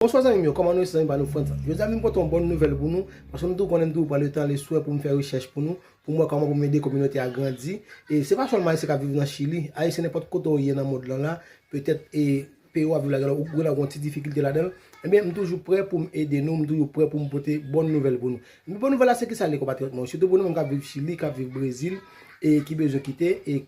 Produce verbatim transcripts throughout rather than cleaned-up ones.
Bonswa zanmi m yo, kòman nou ye, se zanmi pa nou Frantz. Jodi a m vin pote yon bòn nouvèl pou nou, paske nou tou konnen m toujou pran letan, leswen pou m fè rechèch pou nou, pou m wè kòman pou m ede kominote a grandi. E se pa sèlman Ayisyen k ap viv nan Chili, Ayisyen nenpòt kote w ye nan mond lan la, petèt e peyi w ap viv ladan l, ou gen yon ti difikilte ladan l, ebyen m toujou prè pou m ede nou, m toujou prè pou m pote bòn nouvèl pou nou. Ebyen bòn nouvèl la se kisa l ye konpatriyòt mwen yo, sitou pou nou menm k ap viv Chili, k ap viv Brezil, e ki bezwen kite, e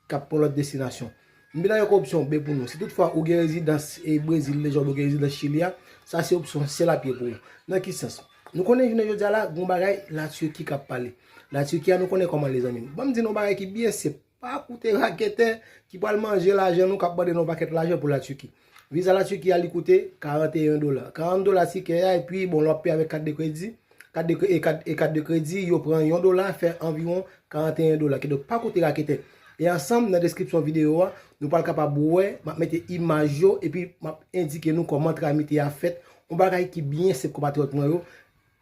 k ap pran lòt destinasyon. M vin avèk opsyon B pou nou. Si toutfwa ou gen rezidans e Brezil deja oubyen ou gen rezidans Chili a, sa se opsyon sèl ap ye pou ou. Nan ki sans? Nou konnen jounen jodi a la, gon bagay Latiki k ap pale. Latiki a nou konnen kòman l ye zanmi m. Ban m di nou yon bagay ki byen senp. Pa koute raketè ki pral manje lajan nou, k ap mande nou yon pakèt lajan pou Latiki. Viza Latiki a li koute karanteyen dola. Karant dola tikè a, epi bon, lè w ap peye avèk kat de kredi, kat de kre-, e kat, e kat de kredi, yo pran yon dola, fè anviwon karanteyen dola. Kidonk, pa koute raketè. E ansanm, nan deskripsyon videyo a, nou pral kapab wè, m ap mete imaj yo, epi m ap endike nou kòman tramite a fèt. Yon bagay ki byen senp konpatriyòt mwen yo.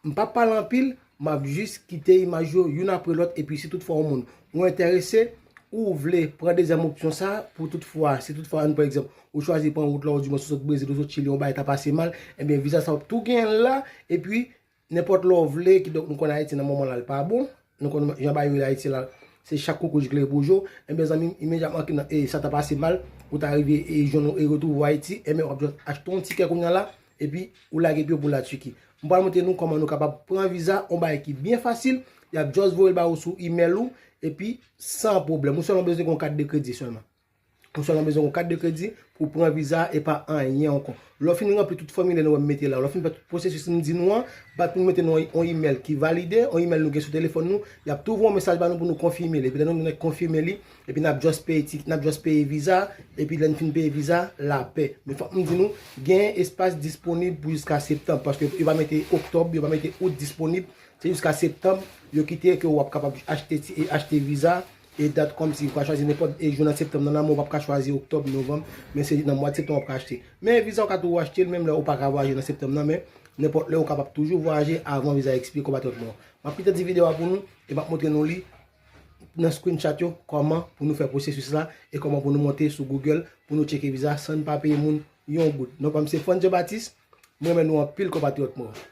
M p ap pale anpil, m ap jis kite imaj yo youn apre lòt, epi si toutfwa yon moun ou enterese, ou vle pran dezyèm opsyon sa, pou toutfwa, si toutfwa, ann pran egzanp, ou chwazi pran wout la, ou di mwen ou sot Brezil, ou sot Chili, yon bagay ta pase mal, ebyen viza sa w ap tou genyen l la, epi nenpòt lè w vle, kidonk nou konn Ayiti nan moman la l pa bon, nou konn jan bagay yo ye Ayiti la, se chak koukouj kle pou jou, ebyen zanmi m, imedyatman ke nan, e, sa ta pase mal, ou ta rive e jwenn ou e retwouve w Ayiti, ebyen w ap jis achte yon tikè kounye a la, epi ou lage pye w pou Latiki. M pral montre nou kòman nou kapab pran viza, yon bagay ki byen fasil, y ap just voye l ba ou sou imèl ou, epi san pwoblèm. Ou sèlman bezwen gen yon kat de kredi sèlman. Ou sèlman bezwen yon kat de kredi pou pran viza e pa anyen ankò. Lè w fin ranpli tout fòmilè nou wè m mete la, lè w fin fè tout pwosesis m di nou an, bat pou nou mete nou yon, yon imèl ki valide, yon imèl nou gen sou telefòn nou, y ap tou voye yon mesaj ba nou pou nou konfime li. Epi lè nou, nou konfime li, epi n ap just peye ti, n ap just peye viza, epi lè n fin peye viza, lapè. Men fòk m di nou, gen espas disponib pou jiska septanm, paske yo pa mete oktòb, yo pa mete out disponib, se jiska septanm, yo kite ke w ap kapab achte ti, e achte viza, e dat kòmsi ou ka chwazi nenpòt e jou nan septanm nan, nan mwa w p ap ka chwazi oktòb, novanm, men se nan mwa de septanm w ap ka achte. Men viza w ka tou achte l menm lè ou pa ka vwayaje nan septanm nan, men nenpòt lè ou kapab toujou vwayaje avan viza a ekspire konpatriyòt mwen. M ap kite ti videyo a pou nou, e m ap montre nou li nan screenshot yo, kòman pou nou fè pwosesis la, e kòman pou nou monte sou Google, pou nou tcheke viza, san n pa peye moun yon goud. Non pa m se Frantz Jean Baptiste, mwen renmen nou anpil konpatriyòt mwen yo.